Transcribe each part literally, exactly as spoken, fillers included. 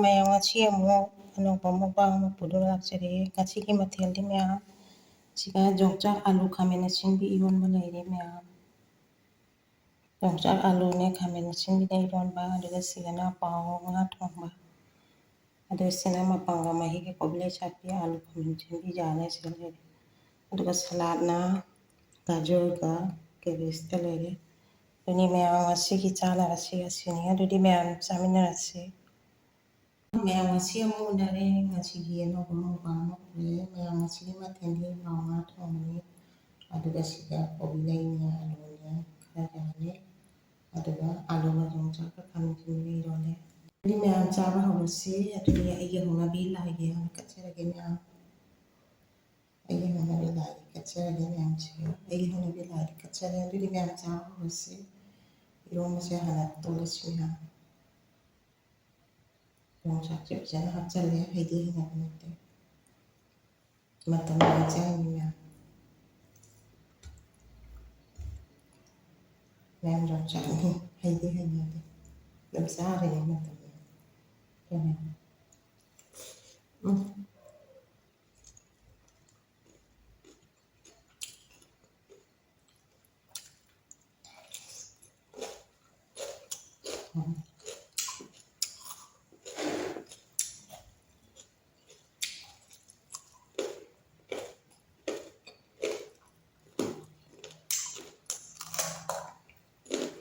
ꯃꯌꯥꯝ, ꯉꯁꯤ ꯑꯃꯨꯛ ꯑꯅꯧꯕ mukbang ꯑꯃ ꯄꯨꯗꯨꯅ ꯂꯥꯛꯆꯔꯦ꯫ ꯉꯁꯤꯒꯤ ꯃꯊꯦꯜꯗꯤ ꯃꯌꯥꯝ, ꯁꯤꯒ ꯌꯣꯡꯆꯥꯛ, ꯑꯂꯨ, ꯈꯥꯃꯦꯟ ꯑꯁꯤꯟꯕꯤ ꯏꯔꯣꯟꯕ ꯂꯩꯔꯦ ꯃꯌꯥꯝ꯫ ꯌꯣꯡꯆꯥꯛ, ꯑꯂꯨꯅꯦ, ꯈꯥꯃꯦꯟ ꯑꯁꯤꯟꯕꯤꯅꯦ ꯏꯔꯣꯟꯕ, ꯑꯗꯨꯒ ꯁꯤꯒꯅ ꯄꯥꯎ ꯉꯥ ꯊꯣꯡꯕ꯫ ꯑꯗꯨ ꯁꯤꯅ ꯃꯄꯪꯒ ꯃꯍꯤꯒ ꯀꯣꯕꯤ ꯂꯩ ꯆꯥꯛꯄꯤ, ꯑꯂꯨ, ꯈꯥꯃꯦꯟ ꯑꯁꯤꯟꯕꯤ ꯌꯥꯜꯂꯦ ꯁꯤꯗ ꯂꯩꯔꯦ꯫ ꯑꯗꯨꯒ ꯁꯂꯥꯠꯅ ꯒꯥꯖꯔꯒ ꯀꯦꯕꯦꯖꯀ ꯂꯩꯔꯦ꯫ ꯑꯗꯨꯅꯤ ꯃꯌꯥꯝ ꯉꯁꯤꯒꯤ ꯆꯥꯅꯕꯁꯤ ꯑꯁꯤꯅꯤ꯫ ꯑꯗꯨꯗꯤ ꯃꯌꯥꯝ ꯆꯥꯃꯤꯟꯅꯔꯁꯤ꯫ ꯃꯌꯥꯝ ꯉꯁꯤ ꯑꯃꯨꯛ ꯎꯅꯔꯦ꯫ ꯉꯁꯤꯒꯤ ꯑꯅꯧꯕ mukbang ꯑꯃ ꯎꯔꯦ꯫ ꯃꯌꯥꯝ ꯉꯁꯤꯒꯤ ꯃꯊꯦꯜꯗꯤ ꯄꯥꯎ ꯉꯥ ꯊꯣꯡꯕꯅꯤ꯫ ꯑꯗꯨꯒ ꯁꯤꯗ ꯀꯣꯕꯤ ꯂꯩꯅꯦ, ꯑꯂꯨꯅꯦ, ꯈꯔ ꯌꯥꯜꯂꯦ꯫ ꯑꯗꯨꯒ ꯑꯂꯨꯒ ꯌꯣꯡꯆꯥꯛꯀ ꯈꯥꯃꯦꯟ ꯑꯁꯤꯟꯕꯤꯒ ꯏꯔꯣꯜꯂꯦ꯫ ꯑꯗꯨꯗꯤ ꯃꯌꯥꯝ ꯆꯥꯕ ꯍꯧꯔꯁꯤ꯫ ꯑꯗꯨꯗꯤ ꯑꯩꯒꯤ ꯍꯧꯅꯕꯤ ꯂꯥꯏꯒꯤ ꯍꯥꯟꯅ ꯀꯠꯆꯔꯒꯦ ꯃꯌꯥꯝ꯫ ꯑꯩꯒꯤ ꯍꯧꯅꯕꯤ ꯂꯥꯏꯒꯤ ꯀꯠꯆꯔꯒꯦ ꯃꯌꯥꯝꯁꯤꯕꯨ꯫ ꯑꯩꯒꯤ ꯍꯧꯅꯕꯤ ꯂꯥꯏꯒꯤ ꯀꯠꯆꯔꯦ꯫ ꯑꯗꯨꯗꯤ ꯃꯌꯥꯝ ꯆꯥꯕ ꯍꯧꯔꯁꯤ꯫ ꯏꯔꯣꯟꯕꯁꯦ ꯍꯥꯟꯅ ꯇꯣꯠꯂꯁꯤ ꯃꯌꯥꯝ꯫ ꯌꯣꯡꯆꯥꯛꯁꯦ ꯐꯖꯅ ꯍꯥꯞꯆꯜꯂꯦ꯫ ꯍꯩꯗꯤ ꯍꯩꯅꯕ ꯅꯠꯇꯦ꯫ ꯃꯇꯝ ꯌꯥꯝ ꯆꯪꯉꯤ ꯃꯌꯥꯝ꯫ ꯃꯌꯥꯝ ꯌꯣꯡꯆꯥꯛꯅꯤ꯫ ꯍꯩꯗꯤ ꯍꯩꯅꯗꯦ꯫ ꯑꯗꯨꯝ ꯆꯥꯔꯤꯅꯤ ꯃꯇꯝ ꯌꯥꯝ꯫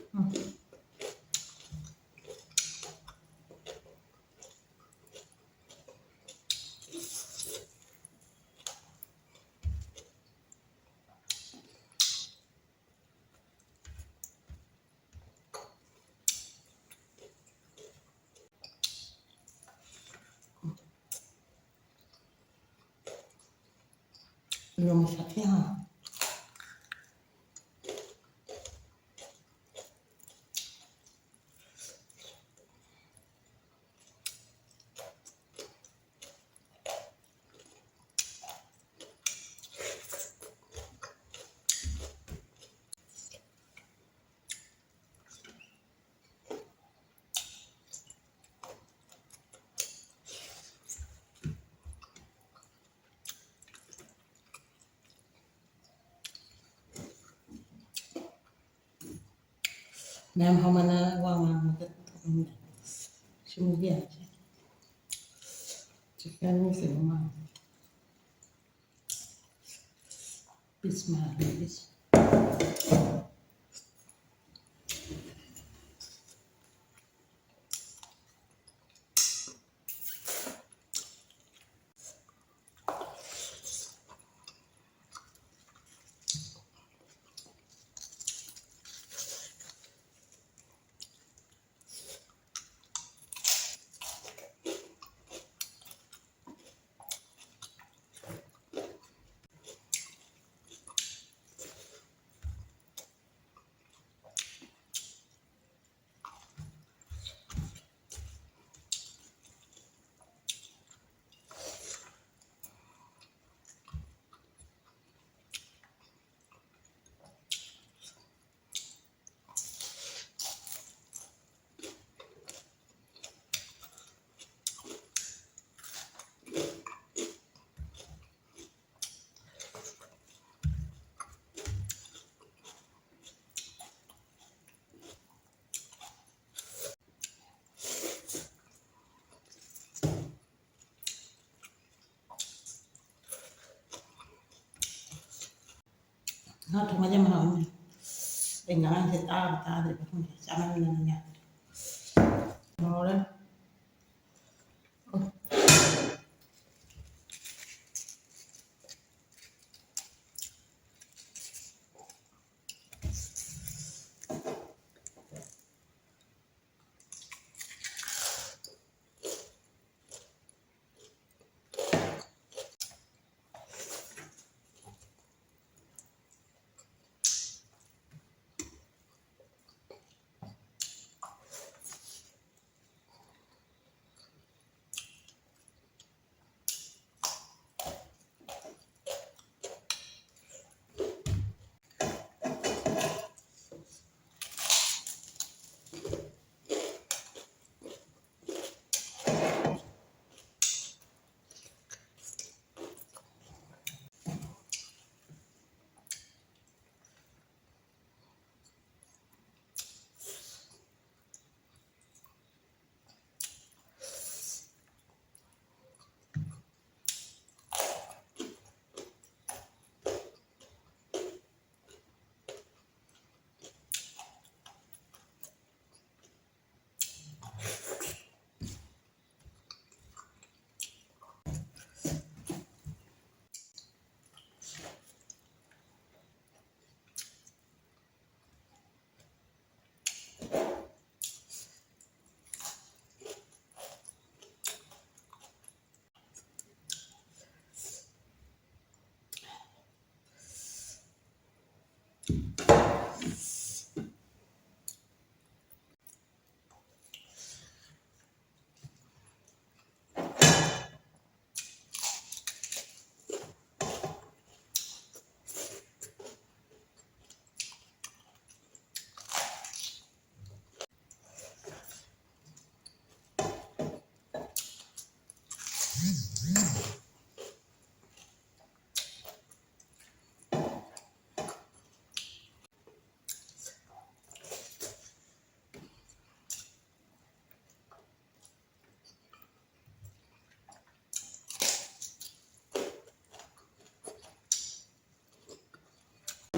ꯎꯝ꯫ ꯏꯔꯣꯟꯕ ꯁꯥꯊꯤ ꯍꯥꯎꯋꯦ꯫ ꯃꯌꯥꯝ ꯍꯧꯃꯟꯅ ꯋꯥ ꯉꯥꯡꯕꯗ ꯊꯣꯛꯅꯤꯡꯗꯦ꯫ ꯁꯤꯃꯨꯛ ꯌꯥꯗꯦ꯫ ꯆꯤꯛꯀꯟ ꯀꯩꯅꯣ ꯃꯥꯜꯂꯦ꯫ ꯄꯤꯁ ꯃꯥꯜꯂꯦ, ꯄꯤꯁ꯫ ꯉꯥ ꯊꯣꯡꯕꯁꯦ ꯌꯥꯝ ꯍꯥꯎꯋꯤ꯫ ꯑꯩ ꯉꯔꯥꯡꯁꯦ ꯇꯥꯕ ꯇꯥꯗ꯭ꯔꯤꯕ ꯈꯪꯗꯦ, ꯆꯥꯃꯟꯗꯅ ꯌꯥꯗ꯭ꯔꯦ꯫ ꯍꯥꯎꯔꯦ꯫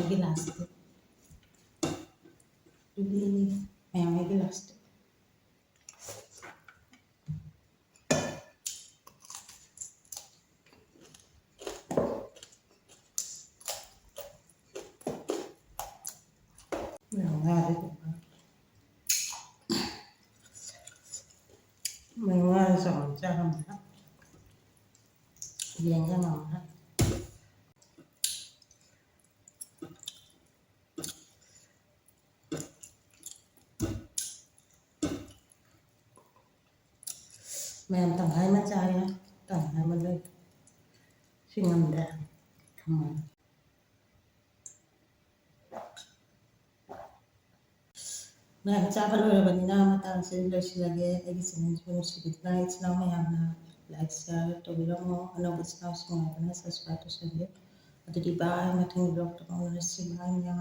ꯒꯤꯂꯥꯁꯇꯤ꯫ ꯑꯗꯨꯗꯤ ꯃꯌꯥꯝꯒꯤ ꯒꯤꯂꯥꯁꯇꯤ꯫ ꯃꯌꯥꯝ ꯉꯥꯗꯤ ꯑꯗꯨꯝ ꯉꯥ꯫ ꯃꯌꯥꯝ ꯉꯥꯗꯤ ꯆꯥꯎꯅ ꯆꯥꯔꯝꯗꯅ꯫ ꯌꯦꯡꯒꯦ ꯃꯃꯥ꯫ ꯃꯌꯥꯝ ꯇꯪꯈꯥꯏ ꯑꯃ ꯆꯥꯔꯦ, ꯇꯪꯈꯥꯏ ꯑꯃ ꯂꯩ꯫ ꯁꯤ ꯉꯝꯗ꯭ꯔꯦ, ꯊꯝꯃꯒꯦ꯫ ꯃꯌꯥꯝ ꯆꯥꯕ ꯂꯣꯏꯔꯕꯅꯤꯅ ꯃꯇꯥꯡꯁꯤꯗ ꯂꯣꯏꯁꯤꯜꯂꯒꯦ꯫ ꯑꯩꯒꯤ ꯆꯦꯅꯦꯜꯁꯤꯕꯨ ꯅꯨꯡꯁꯤꯕꯤꯗꯨꯅ ꯏꯆꯤꯟ ꯏꯅꯥꯎ ꯃꯌꯥꯝꯅ like, share ꯇꯧꯕꯤꯔꯝꯃꯣ꯫ ꯑꯅꯧꯕ ꯏꯆꯤꯟ ꯏꯅꯥꯎꯁꯤꯡ ꯑꯣꯏꯔꯒꯅ subscribe ꯇꯧꯁꯟꯕꯤꯌꯨ꯫ ꯑꯗꯨꯗꯤ bye, ꯃꯊꯪꯒꯤ vlogꯇ ꯐꯥꯎꯅꯔꯁꯤ꯫ Bye ꯃꯌꯥꯝ꯫